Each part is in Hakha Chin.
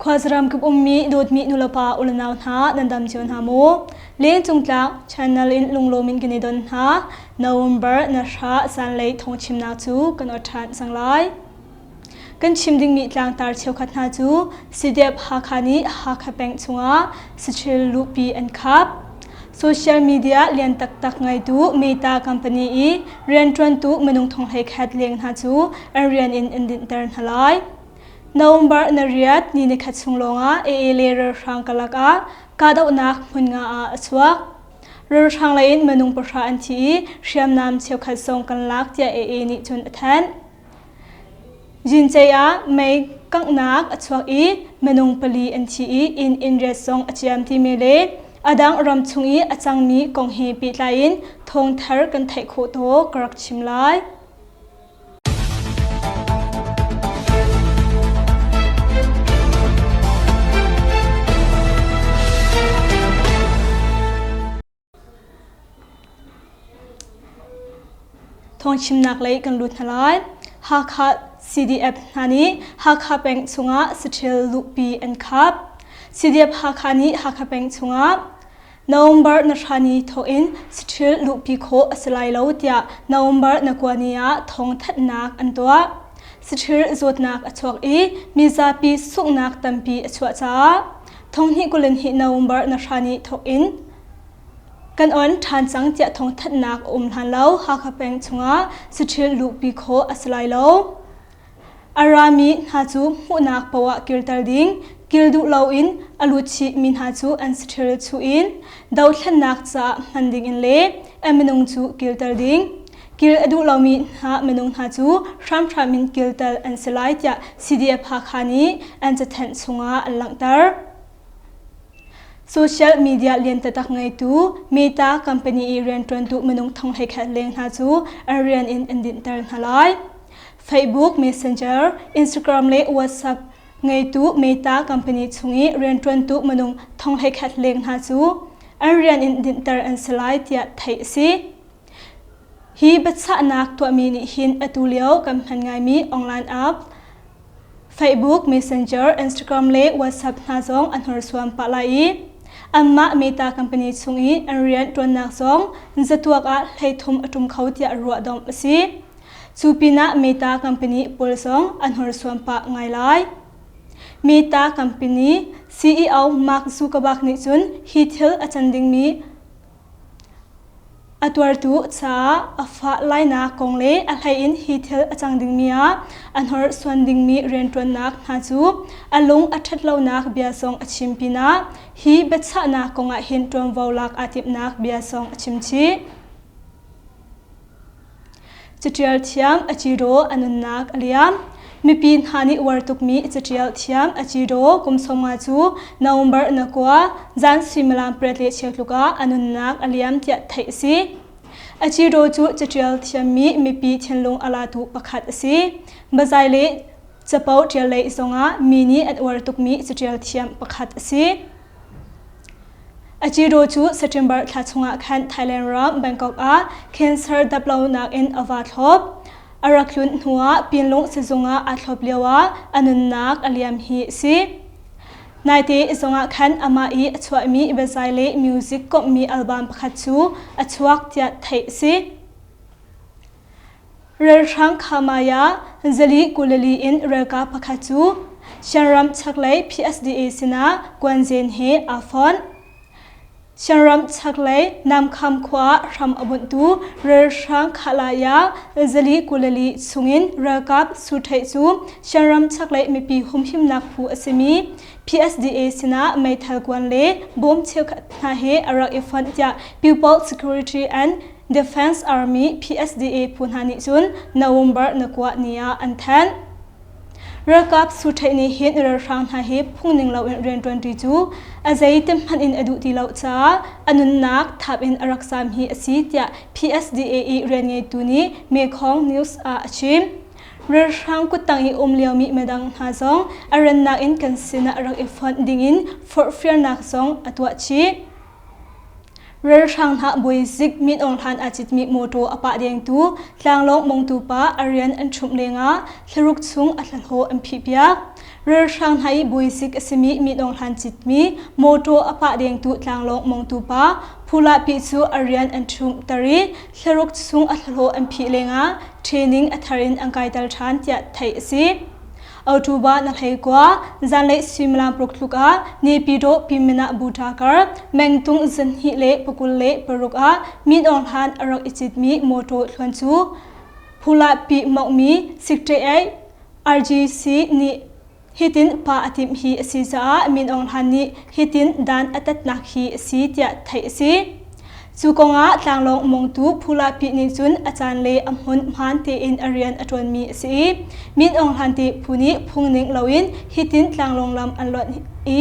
Khuazaram kip ummi dawtmi nulepa ulenau hna nan dam cio hna maw? Lengcung tlak channel in lunglawm in kan i don hna. November na hra zanlei thawngchimnak cu kan awt ṭhan cang lai. Kan chim dingmi tlangtar cheukhat hna cu CDF Hakha nih Hakha peng chungah saṭil luhpi an khap. Social media lian taktak ngeitu Meta company i rianṭuantu minung thong 11 leng hna cu an rian in an dinhter hna lai. November na riat ni nikhat chung lawngah AA le ralhrang karlak ah kahdohnak hmun nga ah a chuak. Ralhrang lei in minung pahra an thi i hriamnam cheukhat zong kan lak tiah AA nih cun a thanh. Zincei ah mei kanghnak a chuak i minung pali an thi i inn innriat zong a ciam timi le a dang ram chung i a cangmi kong he pehtlai in thawngthar kan theih khawh tawk ka rak chim lai. Thawngchimnak lei kan lut hna lai. Hakha CDF hna nih Hakha peng chungah saṭil luhpi an khap. CDF Hakha nih Hakha peng chungah November na hra ni thawk in saṭil luhpi khawh a si lai lo tiah November na kua ni ah thawngthanhnak an tuah. Saṭil zawtnak a chuak i mizapi sunghnak tampi a chuah caah Thonghnih 22 November na hra ni thawk in kan on ṭhan cang tiah thawngthanhnak a um hlan lo Hakha peng chungah saṭil luhpi khawh a si lai lo. A rami hna cu hmuhnak poah kirter ding, kil duh loin a lut chihmi hna cu an saṭil chuh in dothlennak caah hman ding in le a minung cu kilter ding. Kil a duh lomi hna minung hna cu hramhram in kiltal an si lai tiah CDF Hakha nih an cathanh chungah an langhter. Social media lian taktak ngeitu Meta company i rianṭuantu minung thong 11 leng hna cu an rian in an dinhter hna lai. Facebook, Messenger, Instagram le WhatsApp ngeitu Meta company chung i rianṭuantu minung thong 11 leng hna cu an rian in dinhter an si lai tiah theih a si. Hi biachahnak tuahmi nih hin atu lio kan hman ngaimi online app Facebook, Messenger, Instagram le WhatsApp hna zong a hnorsuan pah lai i anmah Meta company chung i an rian ṭuannak zong zatuak ah 33 a ṭum kho tiah ruahdomh a si. Cu pinah Meta company pawl zong a hnorsuan pah ngai lai. Meta company CEO Mark Zuckerberg nih cun hi thil a can dingmi A tuartu caah a fah lainak kong le a hleiin hi thil a cang dingmi ah a hnorsuan dingmi rianṭuannak hna cu a lung a ṭhatlonak bia zong a chim pinah hi biachahnak kongah hin ṭuanvo lak aa timhnak bia zong a chim chih. Caṭial thiam a cidaw a nunnak a liam. Mipi hna nih uar tukmi caṭial thiam a cidaw kum 50 cu November na kua zan suimilam pariat le cheu tluk ah a nunnak a liam tiah theih a si. A cidaw cu caṭial thiammi mipi thinlung a latu pakhat a si. Biazai le capo ṭial lei zongah mi nih an uar tukmi caṭial thiam pakhat a si. Aciro cu September thla chungah khan Thailand ram Bangkok ah cancer daplonak in a va thlop. A rak tlun hnuah Pinlung sizung ah aa thlop lioah a nunnak a liam hi a si. Naite zongah khan amah i a chuahmi biazai le music komhmi album pakhat cu a chuak tiah theih a si. Ralhrang Khamaya zali kulali in ralkap pakhat cu Shanram chaklei PSDA sinah kuanzen he aa fonh. Shanram chaklei Namkham khua hram a bunhtu ralhrang Khalaya zali kulali chungin ralkap Sutheih cu Shanram chaklei mipi humhimnak phu a simi PSDA sinah meithal kuan le bawm cheukhat hna he a rak i fonh tiah People Security and Defense Army PSDA phu hna nih cun November na kua ni ah an thanh. Ralkap Sutheih nih hin ralhrang hna hi phungning loin rianṭuanṭi cu a zeiti hmanh in a duh ti lo caah a nunnak thap in a rak zaam hi a si tiah PSDA i rianngeitu nih Mekong News ah a chim. Ralhrang kuttang i um liomi midang hna zong a rannak in kan sinah rak i fonh dingin forhfialnak zong a tuah chih. Ralhrang hna bawizik Min Aung Hlaing aa citmi mawṭaw a pah dengtu tlanglawng mongtu pa a rian an ṭhumh lengah thlaruk chung a thlahlawh an phihpiak. Ralhrang hna i buisik a simi Min Aung Hlan citmi mawṭaw a pah dengtu tlanglawng mongtu pa Phulahpi cu a rian an ṭhumhter i thlaruk chung a hlahlawh an phih lengah training a thar in an kaiter ṭhan tiah theih a si. October na hleikua zanlei suimilam paruk tluk ah Naypyidaw Pyinmana Buṭa kar mengtung zanhnih le pakul le paruk ah Min Aung Hlan a rak i citmi mawṭaw thluan cu Phulahpi maukmi Sikṭe-aih RGC nih hitin pa a timh hi a si caah Min Aung Hlan nih hitin dan a tatnak hi a si tiah theih a si. Cu kongah tlanglawng mongtu Phulahpi nih cun a caan le a hmun hmaan tein a rian a ṭuanmi a si i Min Aung Hlan te phu nih phungning loin hitin tlanglawng lam an lonh i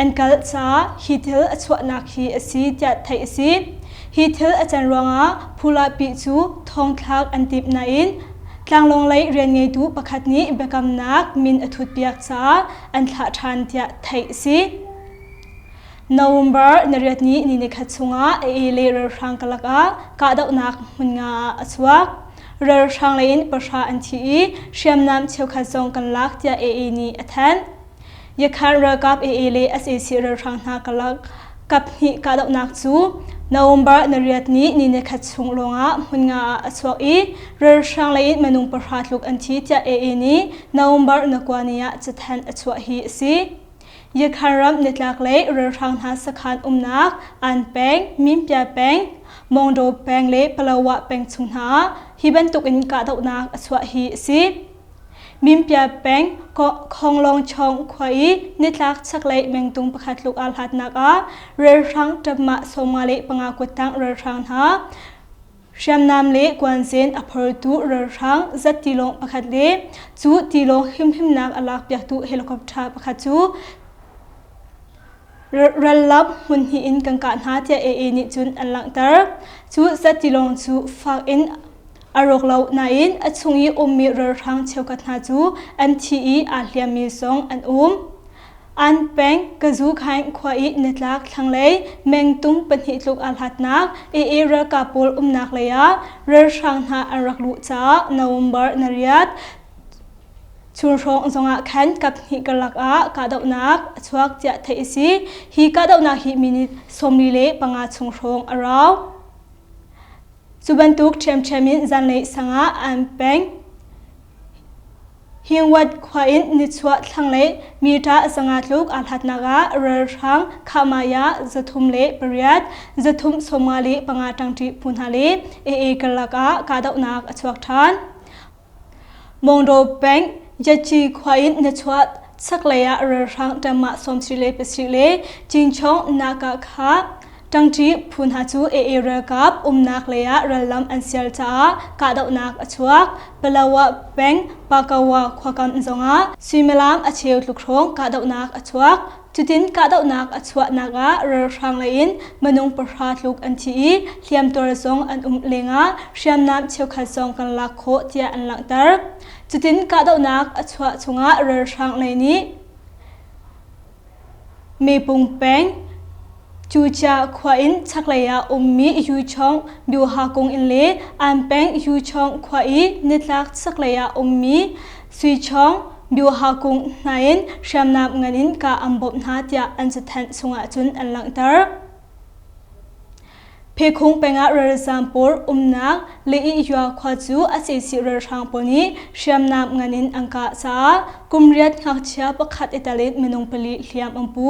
an kal caah hi thil a chuahnak hi a si tiah theih a si. Hi thil a can ruangah Phulahpi cu thongthlak an timh nain Tlanglawng lei rianngeitu pakhat nih biakamnak min a thutpiak caah an thlah ṭhan tiah theih a si. November nariat ni ni nikhat chungah AA le ralhrang karlak ah kahdohnak hmun nga ah a chuak. Ralhrang lei in pahra an thi i hriamnam cheukhat zong kan lak tiah AA nih a thanh. Yakhan ralkap AA le sac ralhrang hna karlak kaphnih kahdohnak cu November nariat ni ni nikhat chung lawngah hmun nga ah a chuak i ralhrang lei in minung pahra tluk an thi tiah AA nih November nakua ni ah cathanh a chuah hi a si. Yakhan ram nitlaklei ralhrang hna sakhan umnak An peng, Minpya peng, Mongdaw peng le Palawa peng chung hna ah hi bantukin kahdohnak a chuah hi a si. Minpya peng Khonglongchong khua i nitlak chaklei mengtung pakhat tluk aa hlatnak ah ralhrang ṭapmah 55 kuttang ralhrang hna hriamnam le kuanzen a phortu ralhrang zat tilawng pakhat le cu tilawng himhimnak a lakpiaktu helicopter pakhat cu rallam hmun hnih in kan kah hna tiah AA nih cun an langhter. Cu zat tilawng cu fak in a rawk lo nain a chung i ummi ralhrang cheukhat hna cu an thi i aa hliammi zong an um. An peng Kazukhaing khua i nitlak thlanglei mengtung pahnih tluk aa hlatnak AA ralkap pawl umnak lei ah ralhrang hna an rak luh caah November nariat chun hrawng zongah khan kaphnih karlak ah kahdohnak a chuak tiah theih a si. Hi kahdohnak hi minute 45 chung hrawng a rau. Cu bantuk ṭhiamṭhiam in zanlei sang ah an peng. Hingwat khua in nichuah thlanglei mita zanga tluk aa hlatnak ah ralhrang Khahmaya 308, 355 ṭangṭi phu hna le AA karlak ah kahdohnak a chuak ṭhan. Mongdaw peng Yachi khua in nichuah chaklei ah ralhrang ṭamah 77 le Cingchong Nakakha Ṭangṭi phu hna cu AA ralkap umnak lei ah rallam an sial caah kahdohnak a chuak. Palawa peng Pakawa khuakam zongah suimilam a cheu tluk hrawng kahdohnak a chuak. Cutin kahdohnak a chuahnak ah ralhrang lei in minung pahra tluk an thi i hliamtuar zong an um lengah hriamnam cheukhat zong kan lak khawh tiah an langhter. Cutin kahdohnak a chuah chungah ralhrang lei nih Mepung peng, Cucia khua in chaklei ah ummi Yuchong Byuha kung in le An peng Yuchong khua i nitlak chaklei ah ummi Suichong Byuha kung hna in hriamnam ngan in kah an bawmh hna tiah an cathanh chungah cun an langhter. Phekhung pengah ralzaam pawl umnak Leih-yua khua cu a sac ralhrang pawl nih hriamnam ngan in an kah caah kum riat ngakchia pakhat i tel in minung pali hliam an pu.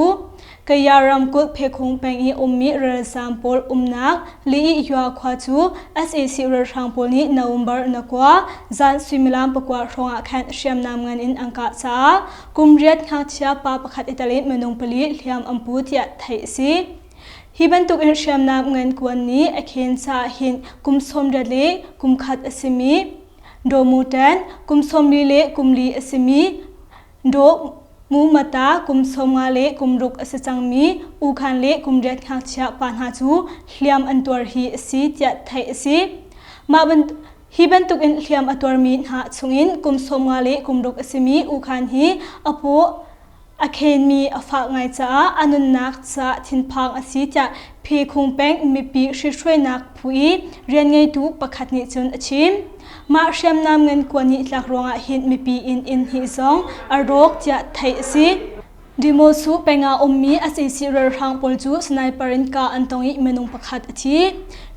Kaya ramkulh Phekhung peng i ummi ralzaam pawl umnak Leih-yua khua cu sac ralhrang pawl nih November na kua zan suimilam pakua hrawng ah khan hriamnam ngan in an kah caah kum riat ngakchia pa pakhat i tel in minung pali hliam an pu tiah theih a si. Hi bantuk in hriamnam ngan kuan nih a khen caah hin kum 80 le kum khat a simi Daw Mu Tan, kum 40 le kum li a simi Daw Mu Mata, kum 50 le kum ruk a si cangmi U Khan le kum riat ngakchia pa hna cu hliam an tuar hi a si tiah theih a si. Mah Hi bantuk in hliam a tuarmi hna chungin kum 50 le kum ruk a simi U Khan hi a paw. A khenmi a fah ngai caah a nunnak caah thinphang a si tiah Phekhung peng mipi hrithruainak phu i rianngeitu pakhat nih cun a chim. Mah hriamnam ngan kuan nih tlak ruangah hin mipi inn inn hnih zong a rawk tiah theih a si. Dimosu peng ah ummi sac ralhrang pawl cu sniper in kah an tong i minung pakhat a thi.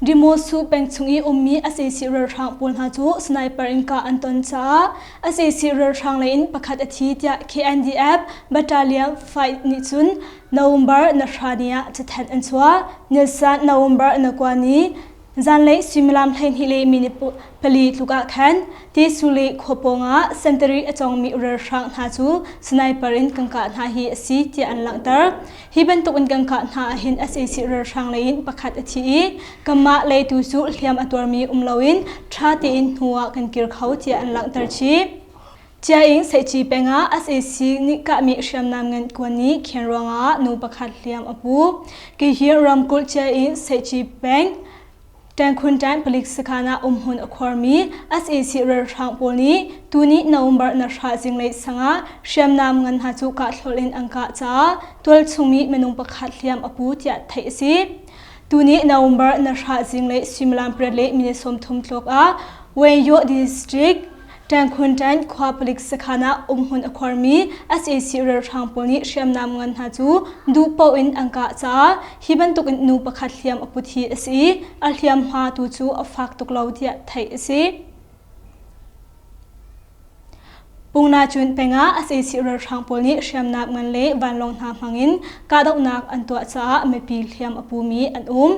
Dimosu peng chung i ummi sac ralhrang pawl hna cu sniper in kah an ton caah sac ralhrang lei in pakhat a thi tiah KNDF Battalion 5 nih cun November na hra ni ah cathanh an chuah. Nilsan November na kua ni Zanlei suimilam 12 le minute pali tluk ah khan Tisuli khua pawngah sentari a cawngmi ralhrang hna cu sniper in kan kah hna hi a si tiah an langhter. Hi bantuk in kan kah hna ahhin sac ralhrang lei in pakhat a thi i kanmah lei tu cu hliam a tuarmi um loin ṭha tein hnu ah kan kir kho tiah an langhter chih. Ciaing Sehci peng ah sac nih kahmi hriamnam ngan kuan nih khen ruangah nu pakhat hliam a pu. Kei ramkulh Ciaing Sehci peng Ṭengkhun ṭain palik sakhan ah umhmun a khuarmi sac ralhrang pawl nih tuni November na hra zinglei sangah hriamnam ngan hna cu kahthlolh in an kah caah tualchungmi minung pakhat hliam a pu tiah theih a si. Tuni November na hra zinglei suimilam pariat le minute 30 tluk ah Wenyo District Ṭangkhun khua palik sakhan ah umhmun a khuarmi sac ralhrang pawl nih hriamnam ngan hna cu duh paoh in an kah caah hi bantuk in nu pakhat hliam a put hi a si i a hliamhma tu cu a fak tuk lo tiah theih a si. Pungnacun peng ah sac ralhrang pawl nih hriamnam ngan le vanlawng hna hmangin kahdohnak an tuah caah mipi hliam a pumi an um.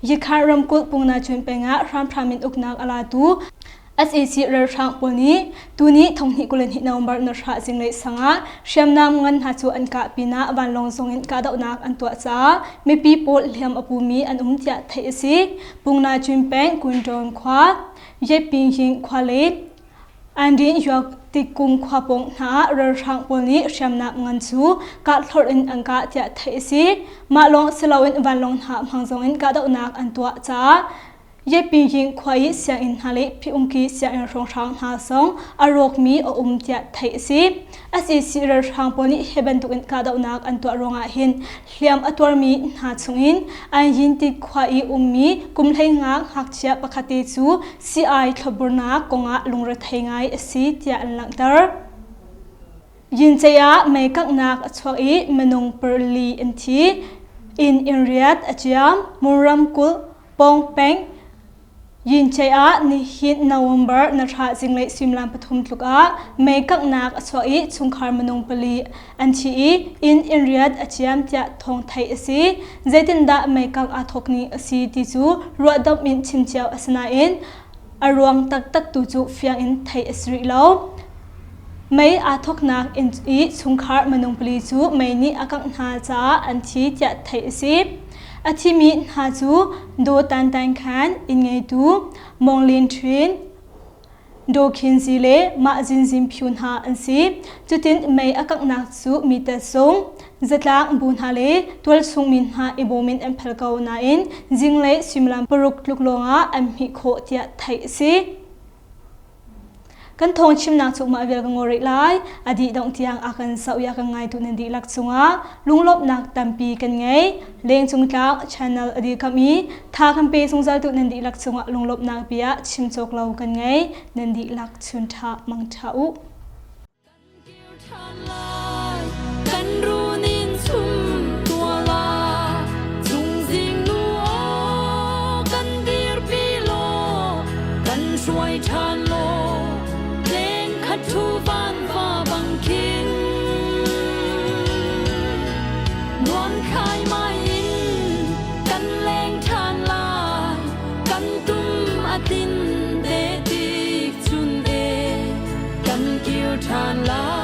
Yikhar ramkulh Pungnacun peng ah hramhram in uknak a latu Sac ralhrang pawl nih tuni thonghnih 22 November na hra zinglei sangah hriamnam ngan hna cu an kah pinah vanlawng zong in kahdohnak an tuah caah mipi pawl hliam a pumi an um tiah theih a si. Pungna Cun peng Kunṭawn khua, Yepingying khua le Andin Yuak Tikung khua pawng hna ah ralhrang pawl nih hriamnam ngan cu kahthlorh in an kah tiah theih a si. Mah lawng si loin vanlawng hna hmang zong in kahdohnak an tuah caah Yepingying khua i sianginn hna le Phiungki sianginn hrawnghrang hna zong a rawkmi a um tiah theih a si. Sac ralhrang pawl nih hi bantukin kahdohnak an tuah ruangah hin hliam a tuarmi hna chungin Anyinti khua i ummi kum 15 ngakchia pakhat te cu sii-ai thlopburnak kongah lungrethei ngai a si tiah an langhter. Yincei ah mei kanghnak a chuak i minung parli an thi. Inn in riat a ciam. Mur ramkulh Pawng peng Yincei ah nihin November na thla zinglei suimilam pathum tluk ah mei kanghnak a chuak i chungkhar minung pali an thi i inn in riat a ciam tiah thawng theih a si. Zeitindah mei kangh aa thawk ni a si ti cu ruahdomh in chim cio a si nain a ruang taktak tu cu fiang in theih a si rih lo. Mei aa thawknak inn i chungkhar minung pali cu mei nih a kangh hna caah an thi tiah theih a si. A thimi hna cu Daw Tan Tan Khan inn ngeitu Mong Lin Ṭwin, Daw Khin Zi le Mah Zin Zin Phyu hna an si. Cutin mei a kanghnak cu mi tet-sung, zatlang bu hna le tualchung mi hna i bawm in an phal ko nain zinglei suimilam paruk tluk lawngah an hmih khawh tiah theih a si. Kan thawng chimnak cu mah vial ka ngol rih lai. A dih dongh tiang a kan zoh i a kan ngaitu nan dihlak cungah lunglawmhnak tampi kan ngei. Lengcung tlang channel a dirkamh i tha kan pe zungzal tu nan dihlak cungah lunglawmhnak bia chim cawk lo kan ngei. Nan dihlak chun ṭha mang ṭha u. Kan runin chum tuala chungzing nu aw kan dirpi law kan hruai ṭhan law leng khat thu van va bang khin nuam khai mai in kan leng ṭhan lai kan tum a tin te tik chun e kan kir ṭhan lai.